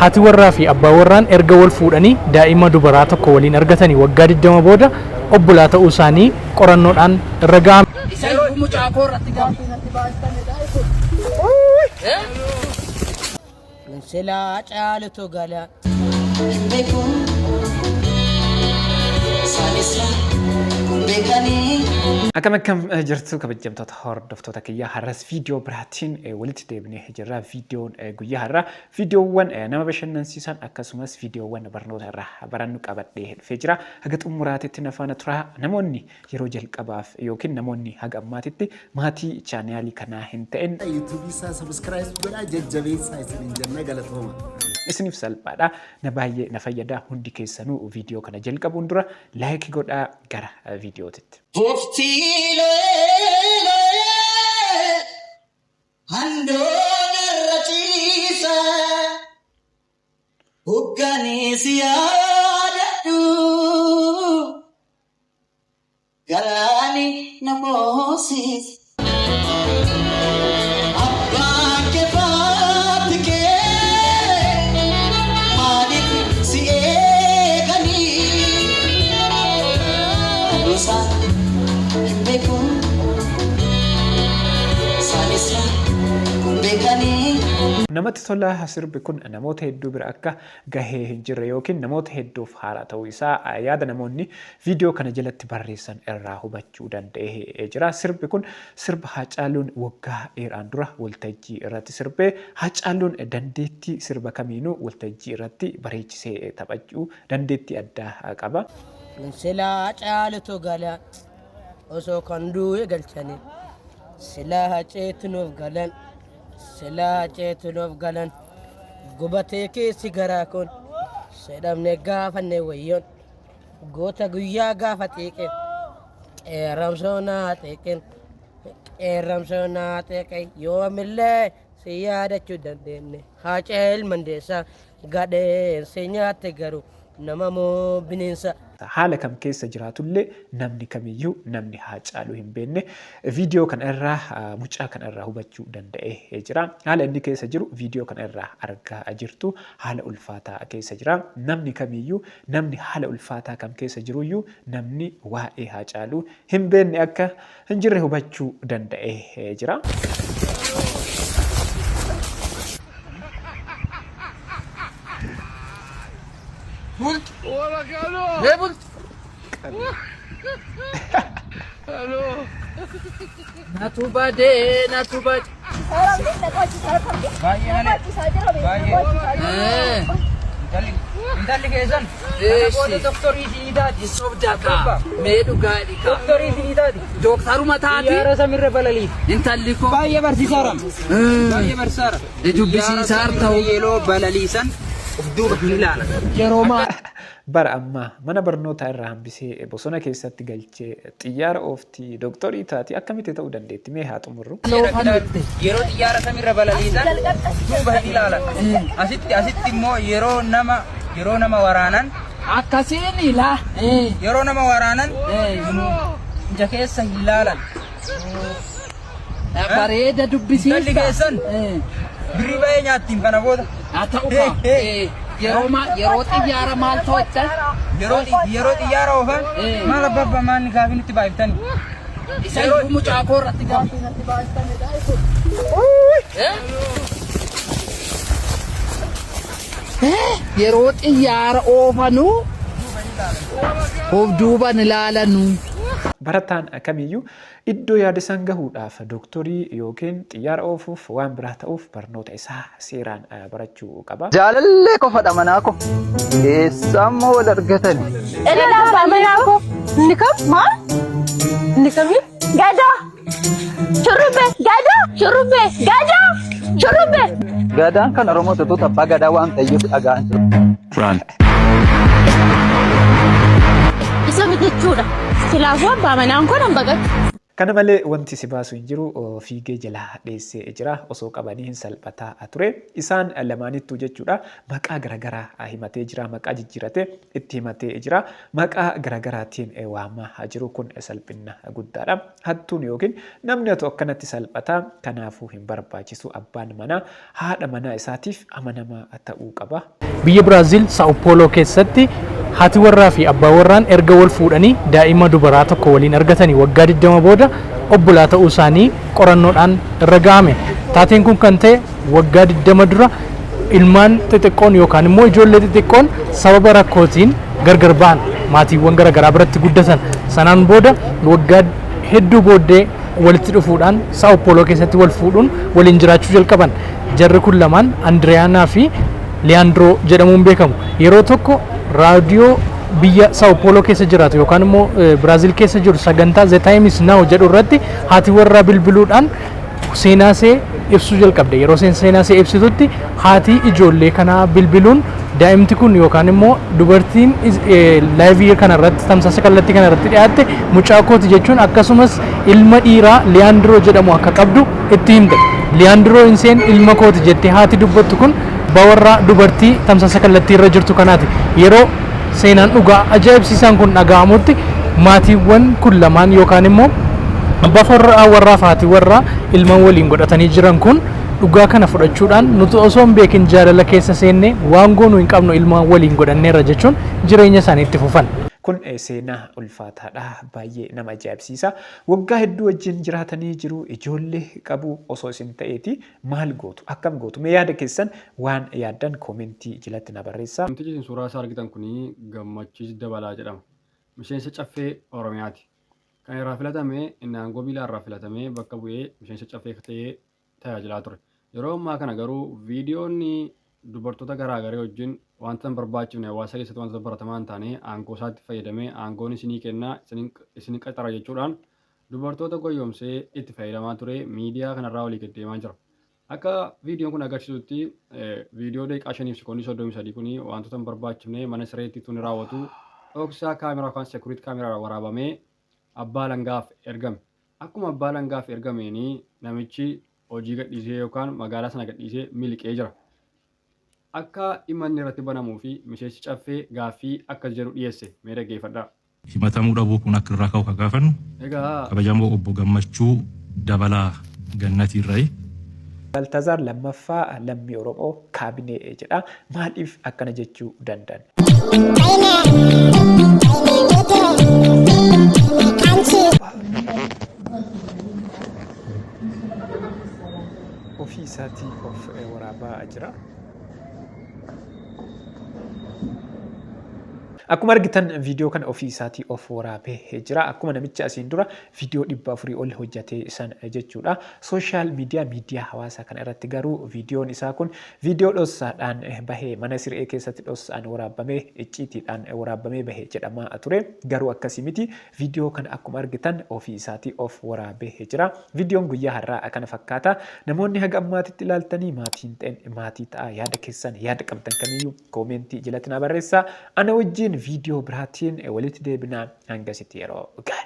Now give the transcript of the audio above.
Haati warraa fi abbaa warraan erga wal fuudhanii daa'ima dubaraa tokko waliin argatanii waggaa 20 booda obbolaa ta'uu isaanii qorannoodhaan irra ga'ame. Isa iyyuu mucaa koo irratti gaafa. Silaa caalutu gala. Hin beeku isaanis hin beekanii. Akkam akkam jirtu kabajamtoota hordoftoota kiyyaa har'as viidiyoo biraatiin walitti deebinee jirra. Viidiyoon guyyaa har'aa viidiyoowwan nama bashannansiisan akkasumas viidiyoowwan barnoota irraa barannu qabadhee dhufee jira. Haga xumuraatitti na faana turaa. Namoonni yeroo jalqabaaf yookiin namoonni haga ammaatitti maatii chaanaalii kanaa hin ta'in YouTube isaa subscribe godhaa jajjabeessaa isiniin jenna galatooma. Isiniif salphaadha. Na baay'ee na fayyada. Hundi keessanuu viidiyoo kana jalqabuun dura like godhaa gara viidiyootitti. Boftii lo'ee lo'ee handoon irra ciisa. Hoggaanii si yaadadhu garaani na moosiisa. Abbaan kee faati kee maaliif si eeganii? Gosa hin beeku isaanis hin beekanii. Namatti tola sirbi kun namoota hedduu bira akka gahee hin jirre yookiin namoota hedduuf haaraa ta'uu isaa yaada namoonni viidiyoo kana jalatti barreessan irraa hubachuu danda'ee jira. Sirbi kun sirba Haacaaluun waggaa dheeraan dura waltajjii irratti sirbe. Haacaaluun dandeettii sirba kamiinuu waltajjii irratti bareechisee taphachuu dandeettii addaa qaba. Silaa caalutu gala osoo kan du'e galchanii silaa haceetu nuuf galan. Silaa haceetu nuuf galan gubatee keessi garaa kun sedhamne gaafanne wayyoon goota guyyaa gaafa xiiqe qeerramsoo naa xiiqin qeerramsoo naa xiiqe yoomillee si yaadachuu dandeenye hacee ilmandeessa gadheen si nyaatte garuu nama moo bineensa. Haala kam keessa jiraatullee namni kamiyyuu namni Haacaaluu hin beekne viidiyoo kana irraa mucaa kana irraa hubachuu danda'ee jira. Haala inni keessa jiru viidiyoo kana irraa argaa jirtu haala ulfaataa keessa jira. Namni kamiyyuu namni haala ulfaataa kam keessa jiruyyuu namni waa'ee Haacaaluu hin beekne akka hin jirre hubachuu danda'ee jira. Bulti. Mee bulti. Natu badee natu badee. Baay'ee malee. Baay'ee. Intalli keessan. Booda doktorii isinii taati. Sobda kaa. Mee dhugaa dhikaa. Doktorii isinii taati. Dooktaruma taati. Xiyyaara samirra balaliif. Intalli koo. Baay'ee barsiisaara. Baay'ee barsiisaara. Dubbisiisaar ta'u. Yeroo balaliisan of duuba hin ilaalan. Yeroo maal. Bara ammaa mana barnootaa irraa hambisee bosona keessatti galchee xiyyaara oofti doktorii taati akkamitti ta'uu dandeetti mee haa xumurru. Yeroo xiyyaara samiirra balaliisan of duuba hin ilaalan. Asitti asitti immoo yeroo nama yeroo nama waraanan Akkasiin ilaa. yeroo nama waraanan ija keessa hin laalan. Bareeda Intalli dubbisiista. keessan birrii baay'ee nyaattiin kana booda. Haa ta'u kaa. Yeroo maal yeroo xiyyaara maal to'atta? Yeroo yeroo xiyyaara oofan maal abbaa abbaa maanni gaafii nutti baay'iftani. Isa iyyuu mucaa koo irratti gaafa. Yeroo xiyyaara oofanu of duuban ilaalanu. Barataan kamiyyuu Iddoo yaade san gahuudhaaf dooktorii yookiin xiyyaara oofuuf waan biraa ta'uuf barnoota isaa seeraan barachuu qaba. Jaalallee ko fadha manaa ko eessaammoo wal argatani. Elala abbaa manaa koo. Inni kam? Maal? Inni kamii? Gadaa! Shurrubbee! Gadaa! Shurrubbee! Gadaa! Shurrubbee! Gadaan kan Oromoo tutuutu abbaa gadaa waan ta'eef dhaga'an jiru. Run. Isa miti jechuudha. Silaafuu abbaa manaan koo nan baqadhu. Kana malee wanti si baasu hin jiru fiigee jalaa dheessee jira. Osoo qabanii hin salphataa ture. Isaan lamaanittuu jechuudha maqaa garagaraa himatee jira. Maqaa jijjiiratee itti himatee jira. Maqaa garagaraatiin waamaa jiru kun salphinna guddaadha. Hattuun yookiin namni hatu akkanatti salphata. Kanaafuu hin barbaachisu. Abbaan manaa haadha manaa isaatiif amanamaa ta'uu qaba. Biyya Biraaziil Saa'o Pooloo keessatti haati warraa fi abbaa warraan erga wal fuudhanii daa'ima dubaraa tokko waliin argatanii waggaa 20 booda obbolaa ta'uu isaanii qorannoodhaan irra ga'ame. Taateen kun kan ta'e waggaa 20 dura ilmaan xixiqqoon yookaan immoo ijoollee xixiqqoon sababa rakkootiin gargar ba'an maatiiwwan garaagaraa biratti guddatan. Sanaan booda waggaa hedduu booddee walitti dhufuudhaan Saa'o Pooloo keessatti wal fuudhuun waliin jiraachuu jalqaban. Jarri kun lamaan Andiriyaanaa fi Liyaandiroo jedhamuun beekamu. Yeroo tokko raadiyoo biyya Saa'o Pooloo keessa jiraatu yookaan immoo Biraazil keessa jiru sagantaa The Time is Now jedhu irratti haati warraa bilbiluudhaan seenaa ishee ibsuu jalqabde. Yeroo isheen seenaa ishee ibsitutti haati ijoollee kanaa bilbiluun daa'imti kun yookaan immoo dubartiin laayivii kana irratti tamsaasa kallattii kana irratti dhiyaatte mucaa kooti jechuun akkasumas ilma dhiiraa Liyaandiroo jedhamu akka qabdu itti himte. Liyaandiroo inseen ilma kooti jettee haati dubbattu kun abbaa warraa dubartii tamsaasa kallattii irra jirtu kanaati. Yeroo seenaan dhugaa ajaa'ibsiisaan kun dhaga'amutti maatiiwwan kun lamaan yookaan immoo abbaa warraa fi haati warraa ilmaan waliin godhatanii jiran kun dhugaa kana fudhachuudhaan nuti osoo hin beekin jaalala keessa seenne waan goonu hin qabnu ilmaan waliin godhanneerra jechuun jireenya isaanii itti fufan. Kun seenaa ulfaataadha. Baay'ee nama ajaa'ibsiisa. Waggaa hedduu wajjin jiraatanii jiru. Ijoollee qabu osoo isin ta'eeti maal gootu? Akkam gootu? Mee yaada keessan waan yaaddan koomentii jalatti na barreessaa. Namtichi isin suuraa isaa argitan kuni Gammachiis Dabalaa jedhama. Miseensa Caffee Oromiyaati. Kan irraa filatame inni aangoo Biilaa irraa filatamee bakka bu'ee miseensa Caffee ta'ee tajaajilaa ture. Yeroo ammaa kana garuu viidiyoonni dubartoota garaa garii wajjin wanta hin barbaachifne hawaasa keessatti wantoota baratamaa hin taane aangoo isaatti fayyadamee aangoon isinii kenna isin qaxara jechuudhaan dubartoota goyyomsee itti fayyadamaa ture miidiyaa kanarraa olii gad deemaa jira. Akka viidiyoon kun agarsiisutti viidiyoo daqiiqaa 5 fi sekoondii 33 kun wantoota hin barbaachifne mana sireetti tuni raawwatu dhoksaa kaameraa yookaan sekuriti kaameraa waraabamee abbaa alangaaf ergame. Akkuma abbaa alangaaf ergameen namichi hojii gadhiisee yookaan magaalaa sana gadhiisee miliqee jira. Akka himanni irratti banamuu fi miseensi caffee gaaffii akkas jedhu dhiyeesse mee dhaggeeffadhaa. Himatamuu dhabuu kun akka irraa ka'u kan gaafannu Egaa. Kabajamoo Obbo Gammachuu Dabalaa Gannatiirrayi. Baltazaar 2ffaa Lammii Oromoo Kaabinee jedha. Maaliif akkana jechuu danda'an? Ofii isaatii of waraabaa jira. Akkuma argitan viidiyoo kana ofii isaatii of waraabee jira. Akkuma namicha asiin dura viidiyoo 400 ol hojjatee san jechuudha. Sooshaal miidiyaa miidiyaa hawaasaa kana irratti garuu viidiyoon isaa kun viidiyoo dhossaadhaan bahee mana siree keessatti dhossaan waraabamee icciitiidhaan waraabamee bahe jedhamaa ture. Garuu akkasii miti. Viidiyoo kana akkuma argitan ofii isaatii of waraabee jira. Viidiyoon guyyaa har'aa kana fakkaata. Namoonni haga ammaatitti ilaaltanii maatii hin ta'in maatii ta'aa yaada keessan yaada qabdan kamiyyuu koomeentii jalatti naa barreessaa. Ana wajjin viidiyoo biraatiin walitti deebina hangasitti yeroo gaarii.